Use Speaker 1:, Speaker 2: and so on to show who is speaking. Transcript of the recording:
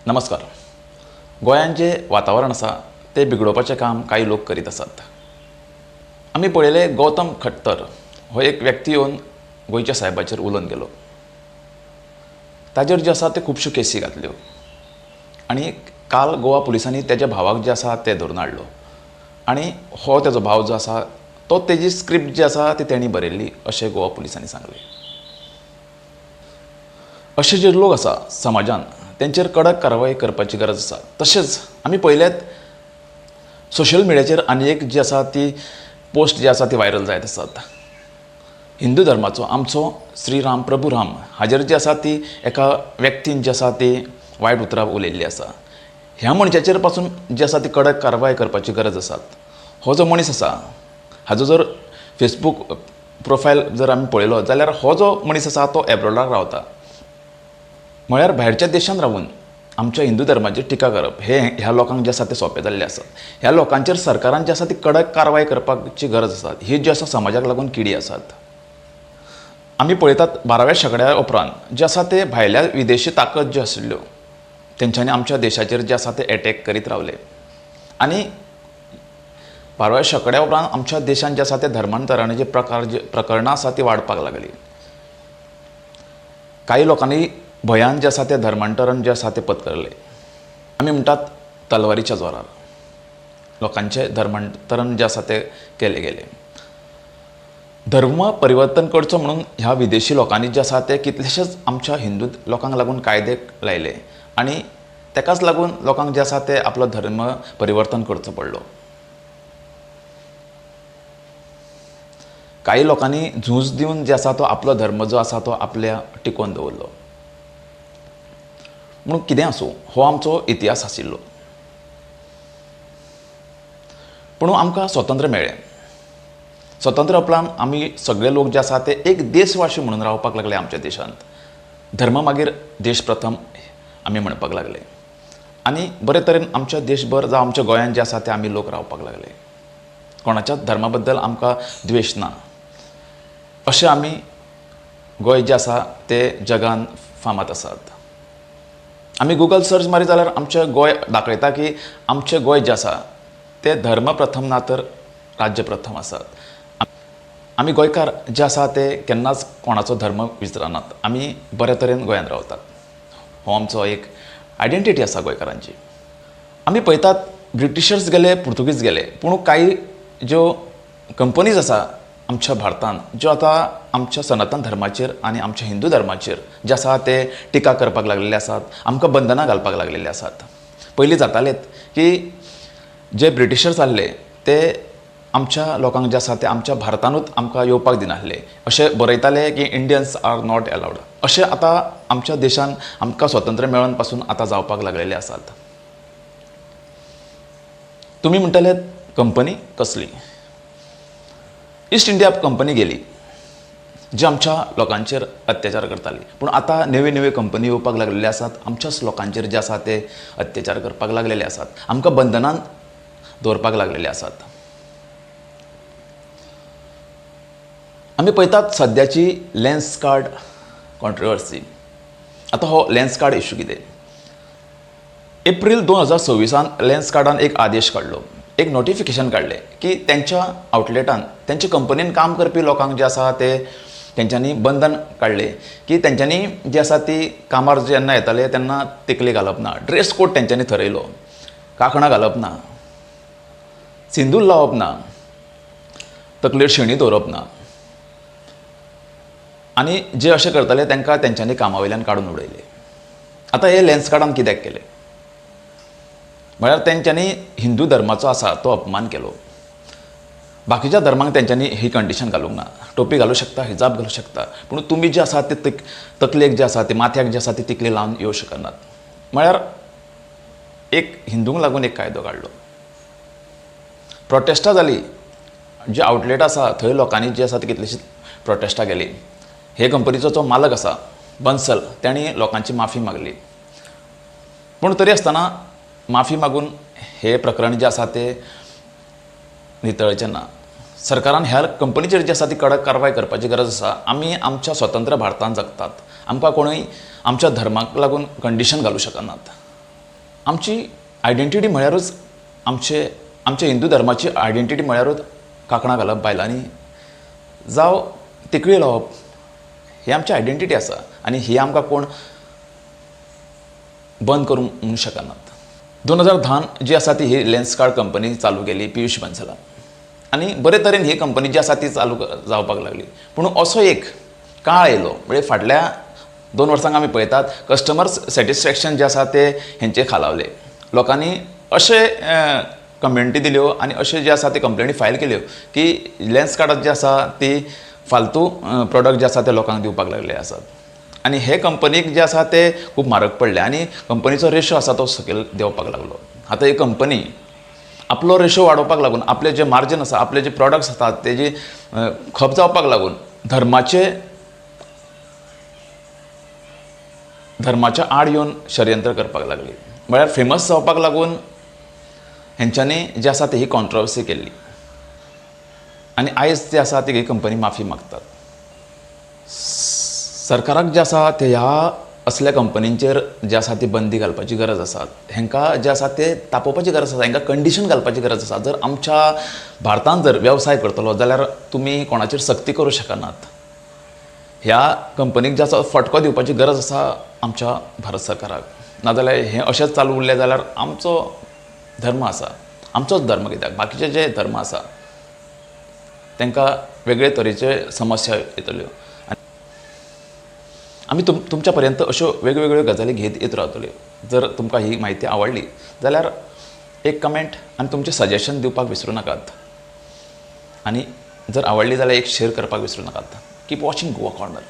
Speaker 1: नमस्कार. गोंयांत जें वातावरण आसा तें बिगडोवपाचें काम कांय लोक करीत आसात. आमी पळयलें गौतम खट्टर हो एक व्यक्ती येवन गोंयच्या सायबाचेर उलोवन गेलो. ताजेर जे आसा ते खुबश्यो केसी घातल्यो आनी काल गोवा पुलिसांनी तेज्या भावाक जे आसा ते धरून हाडलो आनी हो तेजो भाव जो आसा तो तेजी स्क्रिप्ट जी आसा ती तेणी बरयल्ली अशें गोवा पुलिसांनी सांगलें. अशे जे लोक आसा समाजान तेंचेर कडक कारवाय करपाची गरज आसा. तशेंच आमी पळयल्यात सोशल मिडियाचेर आनी एक जी आसा ती पोस्ट जी आसा ती व्हायरल जायत आसात. हिंदू धर्माचो आमचो श्री राम प्रभू राम हाजेर जी आसा ती एका व्यक्तीन जी आसा ती वायट उतरां उलयल्ली आसा. ह्या मनशाचेर पासून जी आसा ती कडक कारवाय करपाची गरज आसा. हो जो मनीस आसा हाजो जर फेसबूक प्रोफायल जर आमी पळयलो जाल्यार हो जो मनीस आसा तो एब्रोडाक रावता. म्हळ्यार भायरच्या देशांत रावून आमच्या हिंदू धर्माचेर टिका करप हे ह्या लोकांक जे आसा ते सोंपें जाल्लें आसा. ह्या लोकांचेर सरकारान जे आसा ती कडक कारवाय करपाची गरज आसा. ही जी आसा समाजाक लागून किडी आसात. आमी पळयतात 12व्या शेंकड्या उपरांत जे आसा ते भायल्या विदेशी ताकद ज्यो आशिल्ल्यो तेंच्यांनी आमच्या देशाचेर जे आसा ते एटॅक करीत रावले आनी 12व्या शेंकड्या उपरांत आमच्या देशांत जे आसा ते धर्मांतराणाचे प्रकार जे प्रकरणां आसा ती वाडपाक लागली. कांय लोकांनी भंयान जे आसा ते धर्मांतरण जे आसा ते पत्करले. आमी म्हणटात तलवारीच्या जोरार लोकांचे धर्मांतरण जे आसा ते केले गेले. धर्म परिवर्तन करचो म्हणून ह्या विदेशी लोकांनी जे आसा ते कितलेशेच आमच्या हिंदू लोकांक लागून कायदे लायले आनी तेकाच लागून लोकांक जे आसा ते आपलो धर्म परिवर्तन करचो पडलो. कांय लोकांनी झूज दिवन जे आसा तो आपलो धर्म जो आसा तो आपल्या टिकोवन दवरलो. म्हणून कितें आसूं हो आमचो इतिहास आशिल्लो. पूण आमकां स्वतंत्र मेळ्ळें. स्वतंत्र उपरांत आमी सगळे लोक जे आसा ते एक देशवासी म्हणून रावपाक लागले आमच्या देशांत. धर्म मागीर देश प्रथम आमी म्हणपाक लागले आनी बरे तरेन आमच्या देशभर जावं आमच्या गोंयांत जे आसा ते आमी लोक रावपाक लागले. कोणाच्याच धर्मा बद्दल आमकां द्वेश ना. अशें आमी गोंय जें आसा ते जगान फामाद आसात. आमी गुगल सर्च मारीत जाल्यार आमचें गोंय दाखयता की आमचें गोंय जें आसा तें धर्म प्रथम ना तर राज्य प्रथम आसात. आमी गोंयकार जे आसा ते केन्नाच कोणाचो धर्म विचारनात. आमी बरे तरेन गोंयांत रावतात. हो आमचो एक आयडेंटिटी आसा गोंयकारांची. आमी पळयतात ब्रिटिशर्स गेले, पुर्तुगीज गेले, पूण कांय ज्यो कंपनीज आसा आमच्या भारतांत ज्यो आतां आमच्या सनातन धर्माचेर आनी आमच्या हिंदू धर्माचेर जे आसा ते टिका करपाक लागलेले आसात, आमकां बंधनां घालपाक लागलेले आसात. पयलीं जातालें की जे ब्रिटिशर्स आहले ते आमच्या लोकांक जे आसा ते आमच्या भारतानूच आमकां येवपाक दिनासले. अशें बरयताले की इंडियन्स आर not allowed. अशें आतां आमच्या देशान आमकां स्वतंत्र मेळोन पासून आतां जावपाक लागलेले आसात. तुमी म्हणटले कंपनी कसली? ईस्ट इंडिया कंपनी गेली जी आमच्या लोकांचेर अत्याचार करताली. पूण आतां नव्यो नव्यो कंपनी येवपाक लागलेले आसात. आमच्याच लोकांचेर जे आसा ते अत्याचार करपाक लागलेले आसात. आमकां बंधनान दवरपाक लागलेले आसात. आमी पळयतात सद्याची लेन्स कार्ड कॉन्ट्रोवर्सी. आतां हो लेन्स कार्ड इशू कितें? एप्रील 2026 लेन्स कार्डान एक आदेश काडलो, एक नोटिफिकेशन काडलें की तेंच्या आवटलेटान तेंच्या कंपनीन काम करपी लोकांक जे आसा ते तेंच्यांनी बंधन काडलें की तेंच्यांनी जे आसा ती कामार जेन्ना येताले तेन्ना तेकली घालप ना, ड्रेस कोड तेंच्यांनी थरयलो, कांकणां घालप ना, सिंदूर लावप ना, तकलेर शेणी दवरप ना आनी जे अशें करताले तांकां तेंच्यांनी कामा वयल्यान काडून उडयले. आतां हे लेन्स कार्डान कित्याक केलें? म्हळ्यार तेंच्यांनी हिंदू धर्माचो आसा तो अपमान केलो. बाकीच्या धर्मांक तेंच्यांनी ही कंडिशन घालूंक ना. टोपी घालूं शकता, हिजाब घालूं शकता, पूण तुमी जे आसा ते तकलेक जे आसा ते माथ्याक जे आसा ते तिकली लावन येवं शकनात. म्हळ्यार एक हिंदूंक लागून एक कायदो काडलो. प्रोटेस्टां जाली, जे आवटलेट आसा थंय लोकांनी जे आसा ते कितलीशीच प्रोटेस्टां केली. हे कंपनीचो जो मालक आसा बन्सल तेणी लोकांची माफी मागली. पूण तरी आसतना माफी मागून हे प्रकरण जें आसा तें नितळचें ना. सरकारान ह्या कंपनीचेर जी आसा ती कडक कारवाय करपाची गरज आसा. आमी आमच्या स्वतंत्र भारतांत जगतात. आमकां कोणूय आमच्या धर्माक लागून कंडिशन घालूं शकनात. आमची आयडेंटिटी म्हळ्यारूच आमचे आमच्या हिंदू धर्माची आयडेंटिटी म्हळ्यारूच कांकणां घालप बायलांनी जावं तिकळी लावप, ही आमची आयडेंटिटी आसा आनी ही आमकां कोण बंद करूंक म्हणूंक शकनात. 2010न जी आसा ती ही लेन्सकार्ट कंपनी चालू केली पियूश बन्सलान आनी बरे तरेन ही कंपनी जी आसा ती चालू जावपाक लागली. पूण असो एक काळ येयलो, म्हणजे फाटल्या 2 वर्सांक आमी पळयतात कस्टमर सॅटिस्फॅक्शन जें आसा तें हेंचें खालावलें. लोकांनी अशें कमेंटी दिल्यो आनी अशें जे आसा ते कंप्लेनी फायल केल्यो की लेन्सकार्टात जे आसा ती फालतू प्रोडक्ट जे आसा ते लोकांक दिवपाक लागले आसात आनी हे कंपनीक जे आसा ते खूब म्हारग पडले आनी कंपनीचो रेशो आसा तो सकयल देंवपाक लागलो. आतां ही कंपनी आपलो रेशो वाडोवपाक लागून, आपले जे मार्जीन आसा, आपले जे प्रोडक्ट्स आसात तेजी खप जावपाक लागून धर्माच्या आड येवन षडयंत्र करपाक लागली. म्हळ्यार फेमस जावपाक लागून हेंच्यांनी जे आसा ती ही कॉन्ट्रोवर्सी केल्ली आनी आयज ते आसा ती ही कंपनी माफी मागतात. सरकाराक जे आसा ते ह्या असल्या कंपनींचेर जे आसा ती बंदी घालपाची गरज आसा. हेंकां जे आसा ते तापोवपाची गरज आसा, हेंकां कंडिशन घालपाची गरज आसा. जर आमच्या भारतांत जर वेवसाय करतलो जाल्यार तुमी कोणाचेर सक्ती करूं शकनात. ह्या कंपनीक जे आसा फटको दिवपाची गरज आसा आमच्या भारत सरकाराक. नाजाल्यार हें अशेंच चालू उरलें जाल्यार आमचो धर्म आसा, आमचोच धर्म कित्याक बाकीचे जे धर्म आसा तांकां वेगळे तरेचे समस्या येतल्यो. आमी तुमच्या पर्यंत अश्यो वेगवेगळ्यो गजाली घेत येत रावतल्यो. जर तुमकां ही म्हायती आवडली जाल्यार एक कमेंट आनी तुमचें सजेशन दिवपाक विसरूं नाकात आनी जर आवडली जाल्यार एक शेअर करपाक विसरूं नाकात. Keep watching Goa corner.